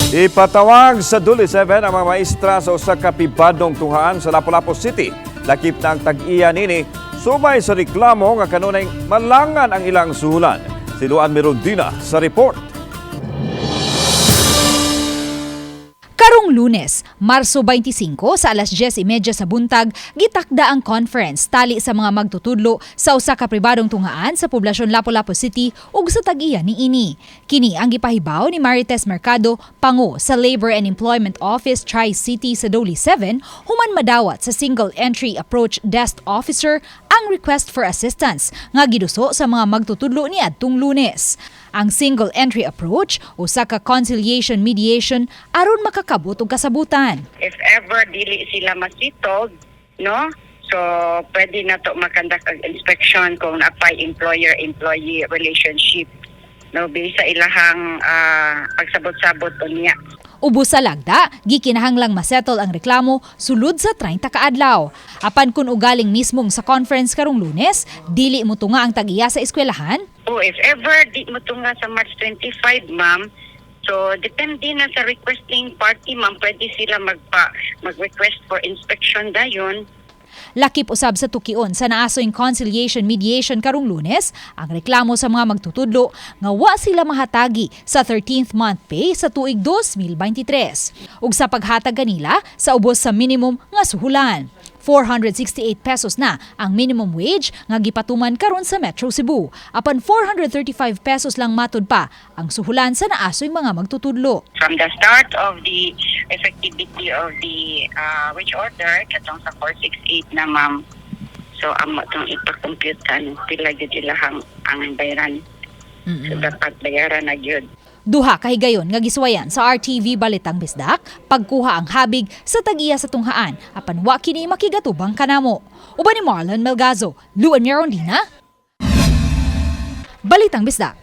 Ipatawag sa Duli 7 ang mga maestra sa usa ka pribadong tunghaan sa Lapu-Lapu City. Lakip na ang tag-iya nini sumay sa reklamo nga kanunay malangan ang ilang suhulan. Si Luan Mirondina sa report. Karong Lunes, Marso 25, sa alas 10:30 sa buntag, gitakda ang conference tali sa mga magtutudlo sa usa ka pribadong tunghaan sa poblasyon Lapu-Lapu City ug sa tag-iya niini. Kini ang gipahibaw ni Marites Mercado, pango sa Labor and Employment Office Tri-City sa Doli 7, human madawat sa Single Entry Approach Desk Officer ang request for assistance nga giduso sa mga magtutudlo ni adtong Lunes. Ang single entry approach usa ka conciliation mediation aron makakabot og kasabutan. If ever dili sila masitog, no? So, pwede na to ma-conduct og inspection kung napay employer-employee relationship. No, based sa ilahang pagsabot-sabot unya. Ubos sa lagda, gikinahanglang masettle ang reklamo sulod sa 30 ka adlaw. Apan kun ugaling mismong sa conference karong Lunes, dili mo tunga ang tag-iya sa eskwelahan, Oh, if ever di mo tunga sa March 25, ma'am, so depende na sa requesting party, ma'am, pwede sila mag-request for inspection dayon. Lakip usab sa tukion sa naasoing conciliation mediation karong Lunes ang reklamo sa mga magtutudlo nga wa sila mahatagi sa 13th month pay sa tuig 2023 ug sa paghatag kanila sa ubos sa minimum nga suhulan. 468 pesos na ang minimum wage nga gipatuman karon sa Metro Cebu. Apan 435 pesos lang matud pa ang suhulan sa naasoy mga magtutudlo. From the start of the effectivity of the wage order katong sa 468 na, ma'am. So amo tong ipa-compute ano pila gyud ilahang ang bayaran. So dapat bayaran na gyud. Duha kahigayon nga gisuwayan sa RTV Balitang Bisdak, pagkuha ang habig sa tag-iya sa tunghaan, apan wa kini makigatubang kanamo. Uban ni Marlon Melgazo, Luan Mirondina, Balitang Bisdak.